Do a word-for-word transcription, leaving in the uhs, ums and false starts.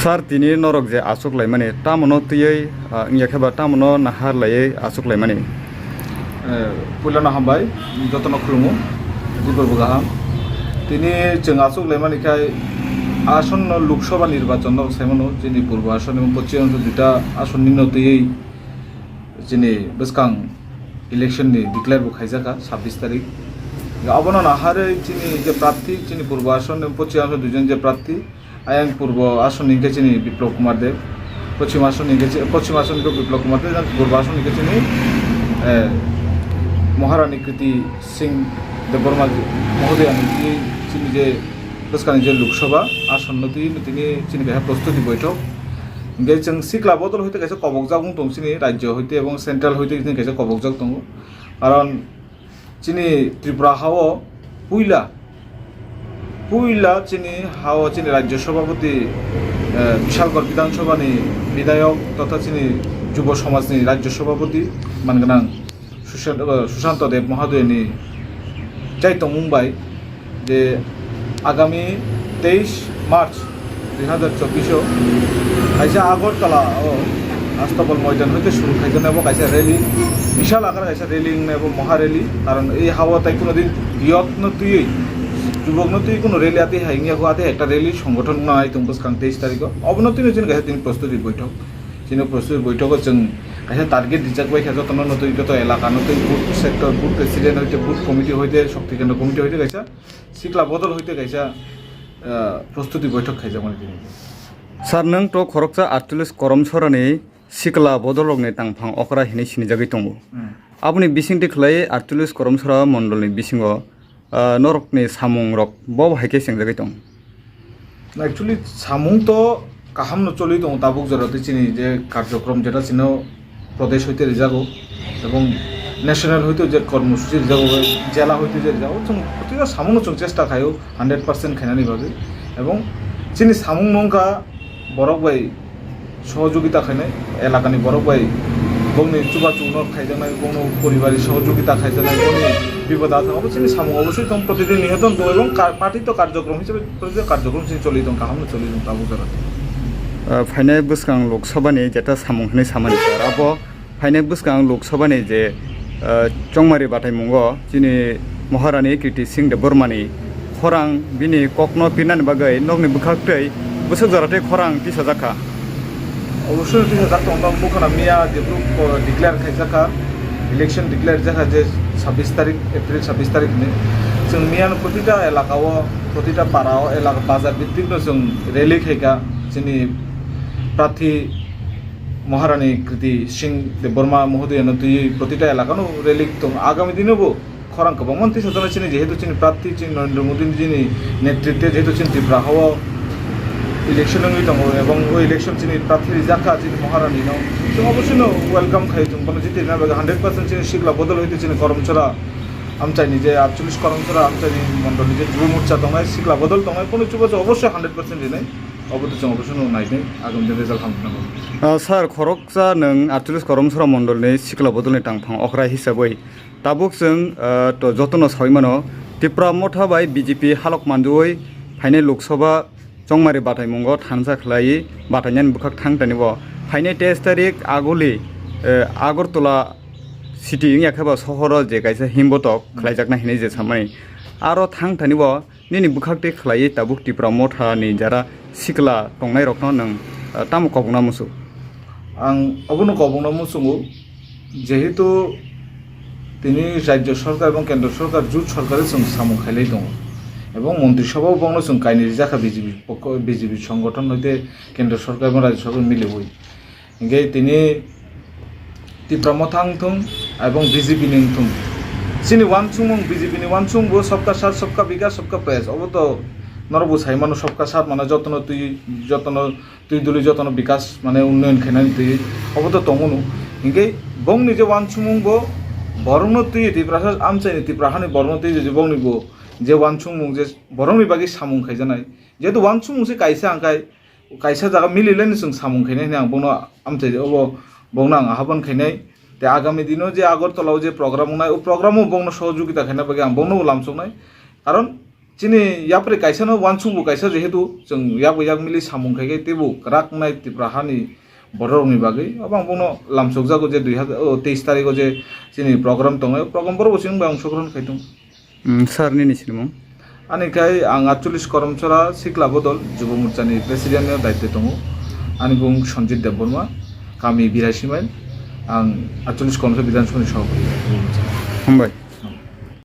Sir, tini norok je achuk laimani, tamono twiwi, ah, wngya khe ba tamono nahar laiwi achuk laimani? Eh, puilano hambai, jotono khulungo, twiborbo kaham. Tini chwng achuk laimani khai asonno Lok Sabha nirbachon norok saimano, chini purbo ason ebong poschim ason duita asonni no twiwi chini bwskang election ni declare bo khaijakha sabbish tarik. Abono naharwi chini je prarthi, chini purbo ason ni poschim ason duijon je prarthi, ayang purbo ason ni hwnkhe chini Biplab Kumar Deb, poschim ason ni hwnkhe chi-, poschim ason ni Biplab Kumar Deb, purbo ason ni hwnkhe chini, eh, Maharani Kriti Singh Debbarma mohodoya ni twi chini je bwskangni je Lok Sabha ason no twi tini chini kaisa prostuti boithok. Hingke chwng sikla bodol hoite kaisa kobokjak wng tong chini rajyo hoite ebong central hoite chini kaisa kobokjak tongo. Karon chini Tripura hao puila, puila chini hao chini rajyo sabhapati, eh, Bishalgarh Bidhan Sabha ni bidhayok totha chini Jubo Samaj ni rajyo sabhapati manganang Sushan-, eh, Sushanta Deb Mohodoyani chai tongmung bai je agami teis March dui hazar chobbish o kaisa Agartala o Astabal Moidan hoite suru khaijaknai bo kaisa rally, bishal akar kaisa rally wngnai bo moha rally, karon ei hao tai kuno din youth no twiwi, jubok no twiwi kuno rally atwi hai wngya kho, atwi hai ekta rally songgothon wngnai tong bwskang teis tarikh o, obono twiwi chini kaisa tini prostuti boithok. Chini prostuti boithogo chwng kaisa target rijak bai kha, jotono no twi, joto elaka no twi, booth sector, booth president hoite, booth committee hoite, shakti kendra committee hoite kaisa sikla bodol hoite kaisa, ah, prostuti boithok khaijakmani tini. Sir, nwng to khoroksa aatcholish Karamchara ni sikla bodol rokni tangphang okra hinwi sinijagwi tongo. Hmm. Aboni bisingtwi khlai aatcholish Karamchara mondolni bisingo ah, norokni samungrok bo hai khe chengjagwi tong? Actually, samung to kaham no choli tongo tabuk jora tei chini je karjokrom jeta chino Pradesh hoite rijago ebong national hoite je kormosuchi rijago, jela hoite je rijago, chwng protita samung no chwng chesta khaio hundred percent khainani bagwi ebong chini samung no wngkha borok bai sohojogita khainai, elakani borok bai bongni chubachu no khaijaknai, bongno poribari sohojogita khaijaknai, bongni bipod apod obo chini samung obosoi tong, protidin nihoton tong, ebong ka-, party to karjokrom hisabe protidin karjokrom chini choli tong, kaham no choli tong tabuk jora. Ah, phainai bwskang Lok Sabha ni jeta samung hinwi samani sir, abo phainai bwskang Lok Sabha ni je, ah, chongmari bathai mungo chini Maharani Kriti Singh Debbarma ni khorang bini kokno pirnani bagwi nokni bwkhak tei bwswk jora tei khorang tisajak kha. Obosoi tisajak tong, no mukhana miya jephru, o, declare khaijak kha, election declare jakha je sabbish tarik, April sabbish tarik ni. Chwng miya no protita elaka o, protita para o, elaka bazar bhitik no chwng rally khaikha chini prarthi Maharani Kriti Singh Debbarma mohodoya no twiwi protita elaka no rally tong. Agami dino bo khorang kwbangma twi sajana chini, jehetu chini prarthi chini Narendra Modi ni chini netritwe jehetu chini Tripura hao election wngwi tongo ebong o election chini prarthi rijak kha chini Maharani no. Chwng obosoi no welcome khai, chwng bono jiti rina bagwi hundred percent chini sikla bodol hoite chini Karamchara amchaini je aatcholish Karamchara amchaini mondolni je Jubo Morcha tongnai, sikla bodol tongnai, bono chubachu obosoi hundred percent rinai. Obo to chwng obosoi no nainai, agami din result hamjaknai. Ah, sir, khoroksa nwng aatcholish Karamchara mondolni sikla bodolni tangphang okra hisabwi tabuk chwng, ah, to jotono sawi mano, Tipra Motha bai B J P halok manjui phainai Lok Sabha chongmari bathai mungo thansa khlai bathainani bwkhak thang tani bo phainai teis tarik aguli, eh, Agartala city wngya khe ba sohoro je kaisa himbotok khlaijakna hinwi je samani aro thang tani bo nini bwkhak tei khlaiwi tabuk Tipra Motha ni jara sikla tongnai rokno nwng, ah, tamo kobokna muchung? Ang obono kobokna muchungo, jehetu tini rajyo sorkar ebong kendro sorkar, jut sorkar chwng samung khailai tongo, ebong montri sabha o bongno chwng kainwi rijak kha B J P pokho, B J P songgothon hoite kendro sorkar ebong rajyo sorkar miliwi. Hinkhe tini Tipra Motha wngthung ebong B J P ni wngthung, chini wansukmung, B J P ni wansukmung bo sabka saath, sabka bikas, sabka prayas. Obo to norok bo sai mano, sabka saath mano jotono twi, jotono twi duli jotono bikas mane unnoyon khainani twi obo to tongo no. Hinkhe bongni je wansukmung bo borokno twi Tiprasa amchaini Tipra hani borokno twi je bongni bo je wansukmung je borokni bagwi samung khaijaknai. Jehetu wansukmung se kaisa hwnkhai kaisa jaga milileni chwng samung khainai hinwi ang bono amchai obo bongno ang ahobon khainai. Tei agami dino je Agartala o je program wngnai, o program o bongno sohojogita khaina bagwi ang bongno bo lamsoknai. Karon Chini yapri kaisa no wansuk bo kaisa, jehetu chwng yak bai yak mili samung khai khe teibo kwrak nai Tripura hani borok rok ni bagwi. Obo ang bono lamsok jago je dui hazar, o, teis tarikh o je chini program tongo, program borok bo chwng bai ongsogrohon khai tongo. Hmm, sir nini sinimung? Ani khai ang atchollish Koromchora Sikla Bodol Jubo Morcha ni president no daityo tongo. Ani bung Sanjit Debbarma, kami Biraisimai, ang atchollish Koromchora Bidhan Sabha ni sabhapati. Hambai.